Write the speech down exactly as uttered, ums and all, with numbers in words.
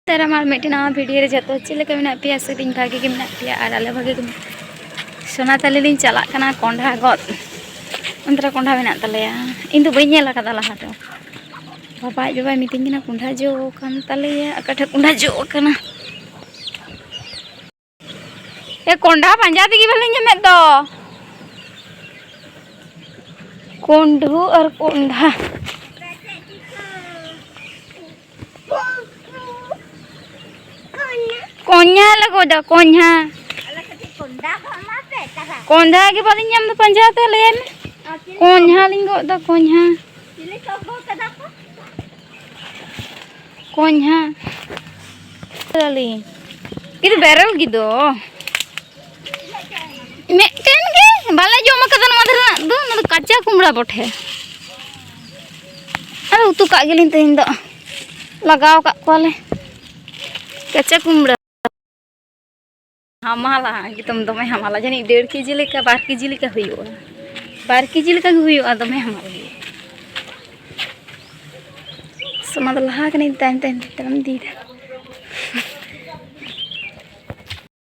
ᱛᱟᱨᱟ ᱢᱟ ᱢᱤᱫᱴᱮᱱ ᱱᱟᱣᱟ ᱵᱷᱤᱰᱤᱭᱳ ᱨᱮ ᱡᱚᱛᱚ ᱪᱮᱫ ᱞᱮᱠᱟ ᱢᱮᱱᱟᱜ ᱯᱮᱭᱟ? ᱥᱮ ᱤᱧ ᱵᱷᱟᱜᱮ ᱜᱮ ᱢᱮᱱᱟᱜ ᱯᱮᱭᱟ ᱟᱨ ᱟᱞᱮ ᱵᱷᱟᱜᱮ ᱜᱮ ᱢᱮᱱᱟᱜ᱾ ᱥᱳᱱᱟ ᱛᱟᱞᱮ ᱞᱤᱧ ᱪᱟᱞᱟᱜ ᱠᱟᱱᱟ ᱠᱚᱸᱰᱷᱟ ᱜᱚᱫ᱾ ᱚᱱᱛᱮ ᱨᱮ ᱠᱚᱸᱰᱷᱟ ᱢᱮᱱᱟᱜ ᱛᱟᱞᱮᱭᱟ᱾ ᱤᱧ ᱫᱚ ᱵᱟᱹᱧ ᱧᱮᱞ ᱟᱠᱟᱫᱟ ᱞᱟᱦᱟ ᱫᱚ᱾ ᱵᱟᱵᱟ ᱟᱡ ᱵᱟᱵᱟᱭ ᱢᱤᱛᱟᱹᱧ ᱠᱟᱱᱟ ᱠᱚᱸᱰᱷᱟ ᱡᱚ ᱟᱠᱟᱱ ᱛᱟᱞᱮᱭᱟ, ᱚᱠᱟ ᱴᱷᱮᱱ ᱠᱚᱸᱰᱷᱟ ᱡᱚ ᱟᱠᱟᱱᱟ᱾ ᱮ, ᱠᱚᱸᱰᱷᱟ ᱯᱟᱸᱡᱟ ᱛᱮᱜᱮ ᱵᱟᱹᱞᱤᱧ ᱧᱟᱢᱮᱫ ᱫᱚ᱾ ᱠᱚᱸᱰᱷᱩ ᱟᱨ ᱠᱚᱸᱰᱷᱟ᱾ ᱠᱚᱧᱦᱟ ᱞᱮ ᱜᱚᱫᱟ, ᱠᱚᱧᱦᱟ᱾ ᱠᱚᱸᱰᱷᱟ ᱜᱮ ᱵᱟᱹᱞᱤᱧ ᱧᱟᱢ ᱫᱟ ᱯᱟᱸᱡᱟ ᱛᱮ, ᱞᱟᱹᱭᱟᱭ ᱢᱮ᱾ ᱠᱚᱧᱦᱟ ᱞᱤᱧ ᱜᱚᱫ ᱫᱟ, ᱠᱚᱧᱦᱟ᱾ ᱠᱚᱧᱦᱟ᱾ ᱟᱹᱞᱤᱧ᱾ ᱠᱤᱱᱛᱩ ᱵᱮᱨᱮᱞ ᱜᱮ ᱫᱚ᱾ ᱢᱤᱫᱴᱮᱱ ᱜᱮ ᱵᱟᱞᱮ ᱡᱚᱢ ᱟᱠᱟᱫᱟ ᱱᱚᱣᱟ ᱫᱷᱟᱨᱮ ᱨᱮᱱᱟᱜ ᱫᱚ, ᱱᱚᱣᱟ ᱫᱚ ᱠᱟᱪᱟ ᱠᱩᱢᱲᱟ ᱵᱚᱴᱷᱮ᱾ ᱟᱨ ᱩᱛᱩ ᱠᱟᱜ ᱜᱮᱞᱤᱧ ᱛᱮᱦᱮᱧ ᱫᱚ᱾ ᱞᱟᱜᱟᱣ ᱠᱟᱜ ᱠᱚᱣᱟᱞᱮ ᱠᱟᱪᱟ ᱠᱩᱢᱲᱟ᱾ ᱦᱟᱢᱟᱞᱟ, ᱮᱠᱫᱚᱢ ᱫᱚᱢᱮ ᱦᱟᱢᱟᱞᱟ, ᱡᱟᱹᱱᱤᱡ ᱰᱮᱲ ᱠᱮᱡᱤ ᱞᱮᱠᱟ, ᱵᱟᱨ ᱠᱮᱡᱤ ᱞᱮᱠᱟ ᱦᱩᱭᱩᱜᱼᱟ᱾ ᱵᱟᱨ ᱠᱮᱡᱤ ᱞᱮᱠᱟ ᱜᱮ ᱦᱩᱭᱩᱜᱼᱟ, ᱫᱚᱢᱮ ᱦᱟᱢᱟᱞ ᱜᱮᱭᱟ᱾ ᱥᱳᱱᱟ ᱫᱚ ᱞᱟᱦᱟ ᱠᱟᱹᱱᱟᱹᱧ, ᱛᱟᱭᱚᱢ ᱛᱟᱭᱚᱢ ᱛᱮ ᱛᱟᱲᱟᱢ ᱤᱫᱤᱭᱮᱫᱟ᱾